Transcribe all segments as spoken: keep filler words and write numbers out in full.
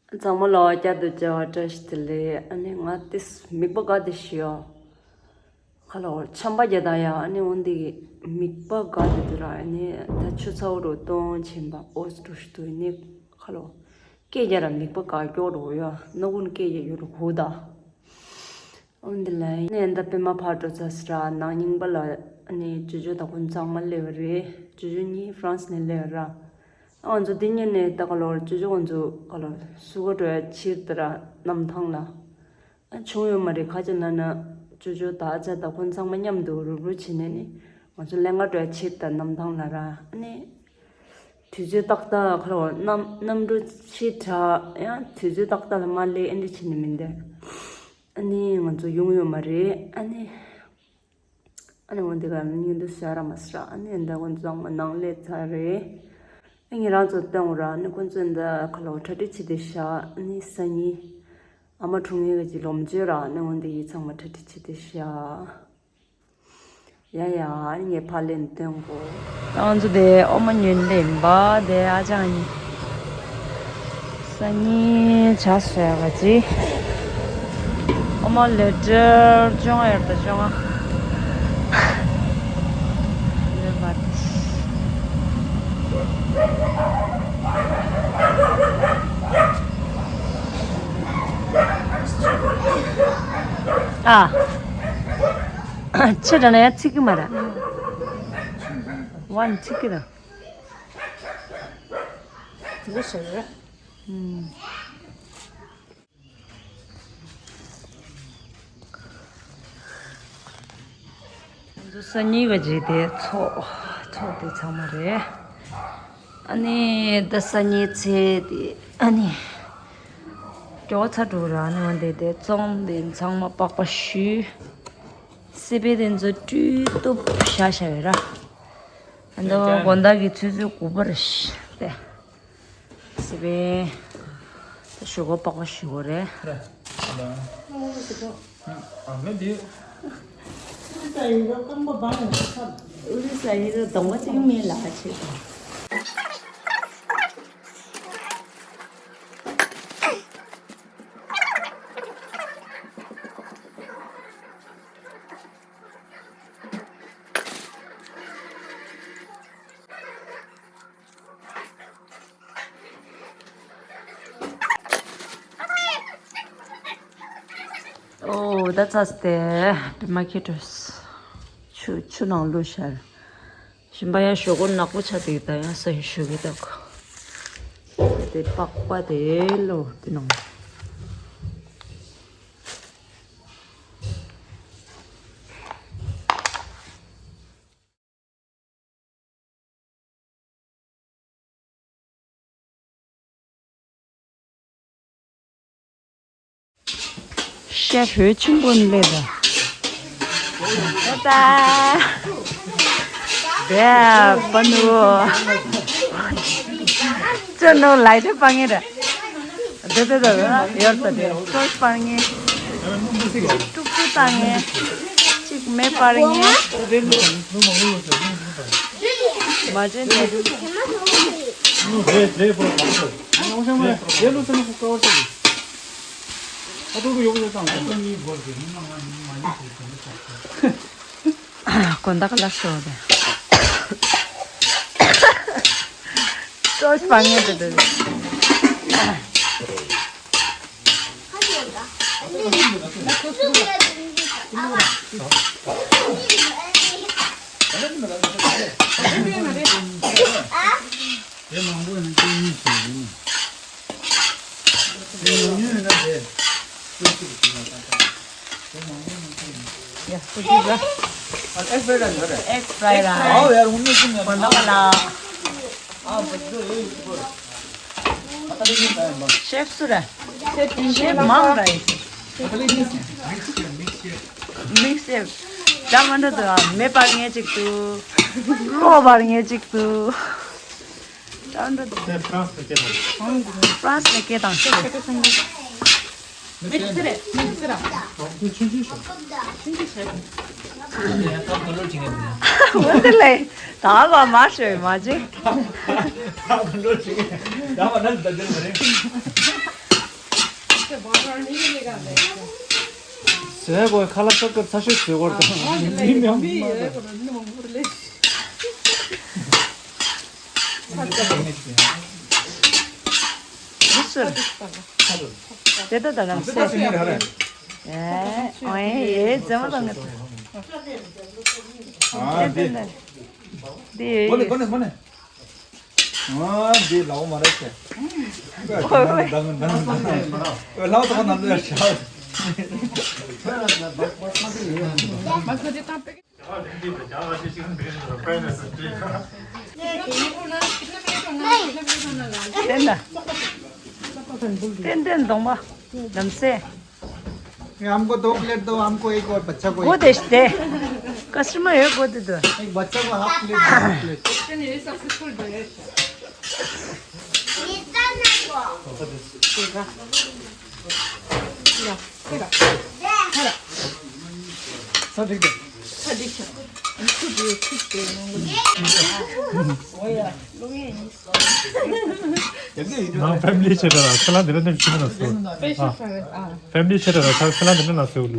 ཚང་མ་ལ་བསྐྱར་དུ་མཇལ་བ་བཀྲ་ཤིས་བདེ་ལེགས། ཨ་ནི་ང་ཏིས་མིག་པ་དགའ་བདེ་ཞིག་ཡོད། ཁ་ལོ་ཆམ་པ་རྒྱག་དང་ཡ། ཨ་ནི་འོན་ཏེ་མིག་པ་དགའ་བདེ་དུ་ར། ཨ་ནི་ད་ཆུ་ཚ་བོ་རུ་གཏོང་ཆེན་པ་ཨོ་སི་ཏུ་ཤི་དུ་ནི་ཁ་ལོ་སྐད་རྒྱག་ར་མིག་པ་དགའ་སྐྱོ་རུ་ཡ། ནོ་ཀུན་སྐད་རྒྱག་ཡོད་རུ་ཧུ་ད། འོན་ཏེ་ལ་ཨ་ནི་ཨ་ད་པད་མ་ཕར་འགྲོ་ཚར་སི་ར། ནང་རྙིང་པ་ལ་ཨ་ནི་ཅོ་ཅོ་དང་ཁོང་ཚང་མ་སླེབས་པ་རེད། ཅོ་ཅོ་གཉིས་ཧྥ་རན་སི་ནས་སླེབས་པ་ར། ང་ཚོ་འདི་ཉིན་ནས་ད་ག་ལོར་ཅོ་ཅོ་ང་ཚོ་ག་ལོར་སུ་ག་འགྲོ་ཡ་ཕྱིར་དེ་ར་གནམ་ཐང་ལ། ཨ་བྱུང་ཡོད་མ་རེད། ཁ་ཅིག་ན་ན་ཅོ་ཅོ་ད་ཨ་ཅག་ད་ཁོང་ཚང་མ་མཉམ་དུ་རུབ་རུབ་བྱས་ནས་ནི་ང་ཚོ་ལྷན་ཁ་འགྲོ་ཡ་ཕྱིར་ད་གནམ་ཐང་ལ་ར། ཨ་ནི་དུས་ཚོད་ཏག་ཏག་ག་ལོར་གནམ་གནམ་གྲུ་ཕྱི་དྲགས་ཡང་དུས་ཚོད་ཏག་ཏག་ལ་མ་སླེབས་ཨེ་འདྲ་བྱས་ནས་མི་འདུག་ཨ་ནི་ང་ཚོ་ཡོང་ཡོད་མ་རེད། ཨ་ནི། ཨ་ནི་འོ་འདི་ག་ཉིན་དུ་ཤ་ར་མ་ཤ། ཨ་ནི་འདི་ཁོང་ཚོ་ཚང་མ་ནང་སླེབས་ཚར་རེད། ཨ་ངེད་རང་ཚོ་སྟོན་ར། ཨ་ནི་ཁོང་ཚོ་འདི་ཁ་ལོ་གྲ་སྒྲིག་བྱེད་དེ་ཤ། ཨ་ནི་སང་ཉིན་ཨ་མ་འཁྲུངས་ཡས་ཀྱི་ལོ་མཇུག་ར། ཨ་ནི་འོ་འདི་ཡི་ཚང་མ་གྲ་སྒྲིག་བྱེད་དེ་ཤ། ཡ་ཡ། ཨ་ནི་ངས་ཕར་ལེན་སྟོན་གོ། ང་ཚོ་དེ་ཨོ་མ་ཉོན་ལེན་པ་དེ་ཨ་ཅག་གཉིས། སང་ཉིན་ཇ་བཟོ་ཡག་ག་ཅི། ཨོ་མ་ལི་ཊར་བཅོ་ལྔ་ཡོད་རེད་ད། བཅོ་ལྔ། ལོས་མ་དེ། ཨ། ཆེ་དྲགས་ན་ཡང་ཚིག་གི་མ་རེད། ཝན་ཚིག་གི་རེད། འདི་ཟེར། ཨུམ། ང་ཚོ་སང་ཉིན་ག་རྗེས་དེ་ཚོགས་ཚོགས་དེ་ཚང་མ་རེད། ཨ་ནི་ད་སང་ཉིན་ཚེ་དེ་ཨ་ནི་སྐྱོ་ཚ་འགྲོ་ར། ཨ་ནི་འོ་དེ་དེ་ཙོང་དེ་ཚང་མ་པགས་པ་བཤུས། སི་པན་དེ་ཚོ་བཀྲུས་གཏུབ་བཞག་བཞག་ཡོད་ར། ཨ་ནི་དགོང་དག་གི་ཆུ་ཚོད་དགུ་པ་རེད་ཤག་དེ། སི་པན། ད་ཞོགས་པ་པགས་པ་བཤུ་དགོས་རེད། ཨ་མེ་དེ། ཨུ་རི་ས་ཡི་རོ་གདོང་པ་གཅིག་མེད་ལ་ཆེ། ཨོ་ད་ཚ་སྟེ། པད་མ་ཁྱེར་འགྲོ། ཆུ་ཆུ་ནང་བླུགས་ཤར། ཞིམ་པ་ཡང་ཞོག་ཁོག་ནག་པོ་ཆགས་དེ་ད་ཡང་ས་ཡི་ཞོག་གི་ད་གོ། དེ་པགས་པ་དེ་ལོ་དེ་ནང་། ཤ་ཧོད་ཆུང་པོ་ནི་ལས་ད། ད། པ་ནུ། ཅོ་ནོ་ལའི་ཏེ་པ་ངེ་ར། དེ་དེ་དེ་ཡོར་ད་དེ་ཏོས་པར་ངེ། ཏུག་ཏུ་ཏ་ངེ། ཅིག་མེ་པར་ངེ། མ་ཅན་དེ། དགོན་བདག་ལ་ཤོག་དེ། ཏོས་པར་ངེ་དེ་དེ། Egg fried rice. Chef སུ་རེད། Chef མང་རེད། Mix chef. ད་མ་འདྲ་འདུག་མེ་པར་ངེས་ཅིག་འདུག་གློ་པར་ངེས་ཅིག་འདུག་ད་མ་འདྲ་འདུག France ལ་སྐད་བཏང་། France ལ་སྐད་བཏང་། འོན་ཏེ་ལས་ད་བ་མ་ཤོད་མ་བྱེད། ཟས་གོ་ཁ་ལག་སྐབས་སྐབས་ཚ་ཤོས་བཟོས་གོ་ར་དང་མི་མི་མང་པོ་མ་རེད། དེ་ལྟ་དང་ལམ་སེ། ཨེ་ཨོ་ཨེ་ཨེ་ཛེ་མ་དང་ངེ་ཨ་དེ་དེ་དེ་གོ་ནས་གོ་ནས་གོ་ནས། ཨ་འདི་ལའོ་མ་རེད་ཟེར། ཁོ་ཁོ་འདང་འདང་འདང་། ལའོ་ཏོ་ཁོ་ནང་ལ་ཤ། ཏན་ཏན་གདོང་པ་ལམ་སེ། ये हमको दो प्लेट दो, हमको एक और बच्चा को वो एक। देश दे। कस्टमर है, वो दे दो। एक बच्चा को हाफ प्लेट दो, हाफ प्लेट। सब ठीक है। ནང་ཕེ་མི་ལི་ཆེ་དྲགས་ལ་ཁྱེད་རང་འདི་འདྲ་ནས་ཤི་ན་སུ། ཕེ་མི་ལི་ཆེ་དྲགས་ལ་ཁྱེད་རང་འདི་འདྲ་ན་སུ་ལས།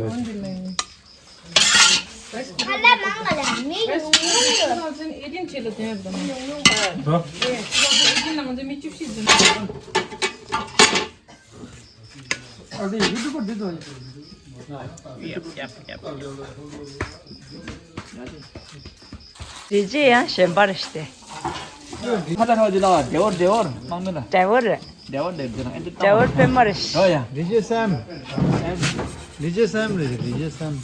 རེ་ཅེ་ཡང་གཞན་པར་ཤི་སྟེ། ཁ་ད་ཁ་ཅི་ལ་འདྲེ་བོར་འདྲེ་བོར་མང་མི་ལ། འདྲེ་བོར་རེད། འདྲེ་བོར་འདྲེ་འདྲེ་ལ་ཨེ་འདྲེ་འདྲེ་བོར་པད་མ་རེད། རོ་ཡ། རེ་ཅེ་སམ། རེ་ཅེ་སམ་རེད། རེ་ཅེ་སམ།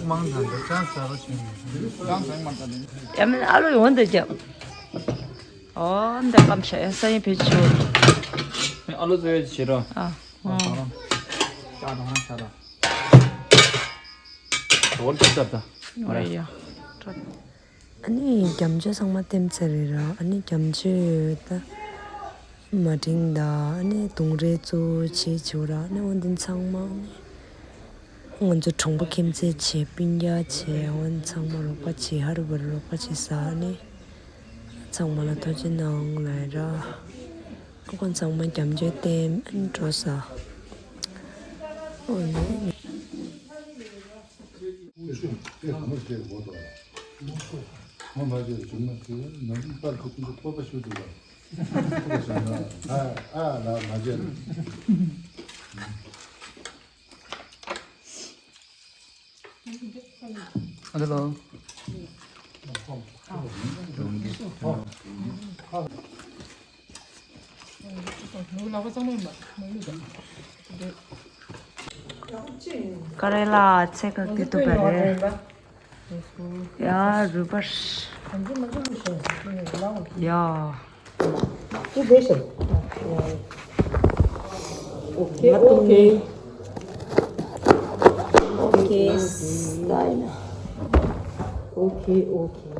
མང་ཙང་འདྲེ་ཅང་ཟ་རོ་ཆུང་། ཡ་མིན་ཨ་ལོ་ཡོང་འདི་རྒྱབ། ཨོ་འདི་སྐམ་ཤ་ཡ་ས་ཡིན་ཕེ་ཆུ། ཨ་ལོ་ཟོས་བྱེད་རོ། ཨ། ཨ། ཅག་དང་ཤ་དང་། ཨོ་ལ་ཅག་དང་། ཨོ་ཡ། ཨ་ནི་རྒྱ་མཆོད་ཚང་མ་ལྟེམ་ཚར་རེད་ར། ཨ་ནི་རྒྱ་མཆོད་ད་མ་འབྲིང་ད་ཨ་ནི་དུང་རེ་གཙོ་བོ་བྱེད་བྱེད་ར། ཨ་ནི་འོ་འདི་ཚང་མ་ཨ་ནི་ང་ཚོ་གྲོང་པ་ཁྱིམ་མཚེས་བྱེད་སྤུན་ཀྱག་བྱེད་འོ་འདི་ཚང་མ་རོགས་པ་བྱེད། ཧ་རུ་བ་རུ་རོགས་པ་བྱེད་ས། ཨ་ནི་ཚང་མ་ལ་ཐུགས་རྗེ་གནང་ལབ་ར། ཨ་ཁོང་ཚང་མ་རྒྱ་མཆོད་ལྟེམ་ཨ་ནི་འགྲོ་ས། འོ་ནི། Hello. ཀ་རེ་ལ་ཚེ་ག་གི་ཐུབ་པ་རེད། ཡ་རུ་པར། ཡ། Okay, okay. Okay, style. Okay, okay.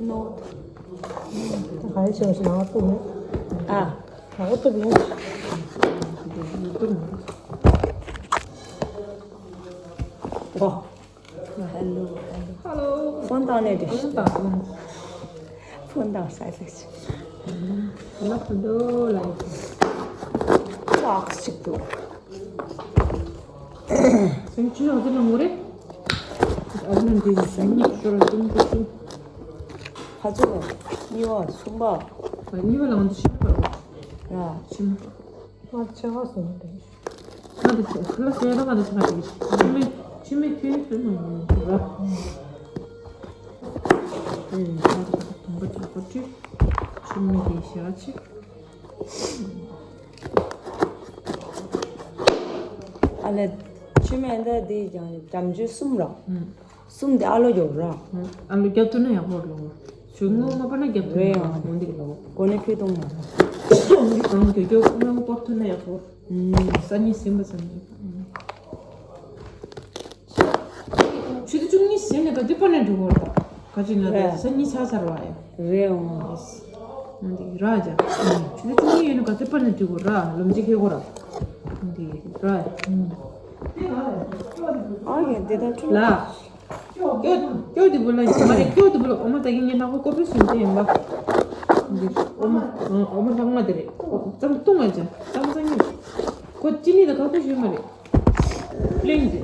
ཨ། ཨོ། Hello, hello. Hello. ཕོན་བཏང་ནས་དེ། ཕོན་བཏང་། ཕོན་བཏང་ས་ཟིག་ཅིག་ལབ་འདུག་ལ། ཙག་ཅིག་འདུག་སེམས་ཅི་ཡང་དེ་ལ་ངོ་རེ། ཨ་ནི་འདི་སེམས་ཉིད་ཤོར་ཏུང་ཏུ་ཏུ། ཁ་ཚུགས་གཉིས་པ་གསུམ་པ། གཉིས་པ་ལ་ང་ཚོ་ཤི་མ་པ་རོ། ར། ཤི་མ་པ། ང་ཆེ་བ་སོང་དེ། ང་དེ་ཆེ་ཁ་ལ་ཟེར་ན་ང་དེ་ཆེ་ཁ་དེ་ཆེ། ཆི་མེ་ཆི་མེ་ཁྱོད་ཚོས་མ་ཡིན་ར། ཨེ་ང་དེ་དུང་པ་ཆ་པོ་ཆི། ཆི་མེ་དེ་ཤ་ཆི། ཨ་ལེ། ཆི་མེ་འདི་དེ་ཀྱང་རྒྱ་མཆོད་གསུམ་ར། གསུམ་དེ་ཨ་ལོ་རྒྱོབ་ར། ཨ་ལོ་རྒྱབ་ཐུབ་ན་ཡག་པོ་རེད་ལོ། ཞུ་ངོ་མ་པ་ན་རྒྱབ་ཐུབ་ན་ཡག་པོ་འདི་ལོ། གོ་ནས་ཕུད་གཏོང་ཡག་པོ། འདི་གང་རྒྱོ་རྒྱོ་ངོ་པོར་ཐུབ་ན་ཡག་པོ། ས་གཉིས་ཟིན་པ་ས་གཉིས། ཆུ་ཚོད་བཅུ་གཉིས་ཟིན་ནས་ད་འདི་པ་ནས་འགྲོ་བར་ད། ག་ཅི་ན་ད་ས་གཉིས་ཆ་ཚར་བ་ཡ། རེད་འོང་། འདི་ར་ཇ། ཆུ་ཚོད་བཅུ་གཉིས་ཡོད་ན་ག་འདི་པ་ནས་འགྲོ་བར་ར་ལམ་ཅིག་ཁེ་གོ་ར། འདི་ར། ཨ་ཡ་འདི་ད་ཆུ་ལ། ཀྱོ་ཀྱོ་དེ་བུ་ལ་ཡིན་མ་རེད། ཀྱོ་དེ་བུ་ལ་འོ་མ་ད་གིན་ངས་ནག་པོ་ཀོ་པི་སུན་ཏེ་ཡིན་པ། འདི་འོ་མ་འོ་མ་ལྷག་མ་དེ་རེད། ཙམ་བཏུང་བ་ཅན་ཙམ་ཙམ་ཡིན། ཁོ་ཅི་ནི་ད་ཁག་པོ་ཞུས་མ་རེད། པླེན་དེ།